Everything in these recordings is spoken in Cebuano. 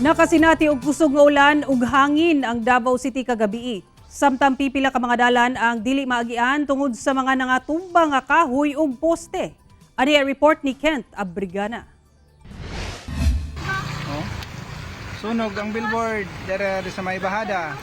Nakasinati og kusog nga ulan ug hangin ang Davao City kagabii. Samtang pipila ka mga dalan ang dili maagian tungod sa mga nangatumba nga kahoy ug poste. Ani ang report ni Kent Abrigana. Oh. Sunog ang billboard dere sa may bahada.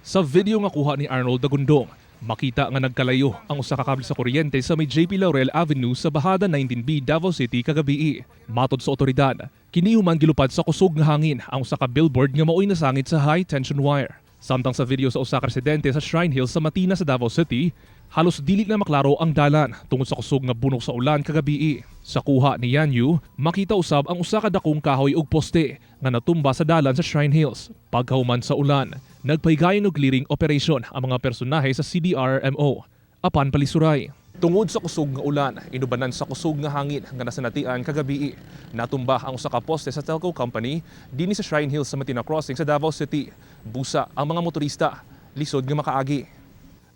Sa video nga kuha ni Arnold Dagundong, makita nga nagkalayo ang usa ka kable sa kuryente sa may JP Laurel Avenue sa Bahada 19B, Davao City kagabii. Matod sa otoridad, kini human gilupad sa kusog nga hangin ang usa ka billboard nga maoy nasangit sa high tension wire. Samtang sa video sa usa ka residente sa Shrine Hills sa Matina sa Davao City, halos dili na maklaro ang dalan tungod sa kusog nga bunok sa ulan kagabii. Sa kuha ni Yanyu, makita usab ang usa ka dakong kahoy ug poste nga natumba sa dalan sa Shrine Hills. Pagkahuman sa ulan, nagpahigayon og clearing operation ang mga personahe sa CDRMO apan palisuray. Tungod sa kusog nga ulan, inubanan sa kusog nga hangin nga nasanatian kagabii, natumba ang usa ka poste sa telco company dinhi sa Shrine Hills sa Matina Crossing sa Davao City. Busa ang mga motorista, lisod nga makaagi.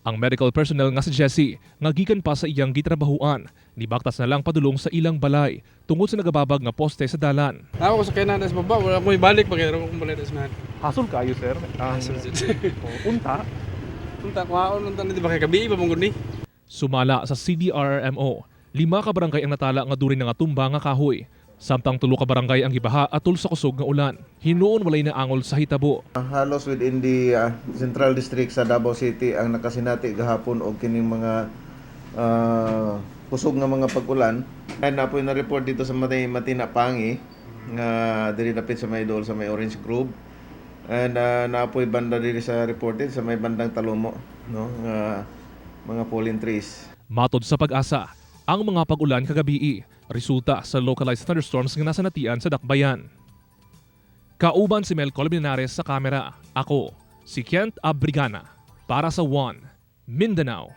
Ang medical personnel nga si Jesse, nga gikan pa sa iyang gitrabahuan, nibaktas na lang padulong sa ilang balay tungod sa nagababag nga poste sa dalan. Ako ko sa kainan sa baba, wala ko ibalik pa kay ko balik sa unahan. Hasol kayo, sir. Hasol jud. Unta. Unta kuhaon unta ni di ba kay gabi pa mong ni. Sumala sa CDRMO, 5 ka barangay ang natala nga duri nga tumba nga kahoy. Samtang 3 ka barangay ang gibaha atol sa kusog nga ulan. Hinuon walay naangol sa hitabo. Halos within the Central District sa Davao City ang nakasinati gahapon og kining mga kusog nga mga pag-ulan. Ay napoy na report dito sa Matina Pangi nga diri dapit sa may dool sa may Orange Grove. And napoy banda diri sa reported sa may bandang Talomo, no, nga mga fallen trees. Matod sa PAGASA, ang mga pag-ulan kagabii resulta sa localized thunderstorms nga nasanatian sa Dakbayan. Kauban si Mel Colmenares sa kamera. Ako, si Kent Abrigana. Para sa One, Mindanao.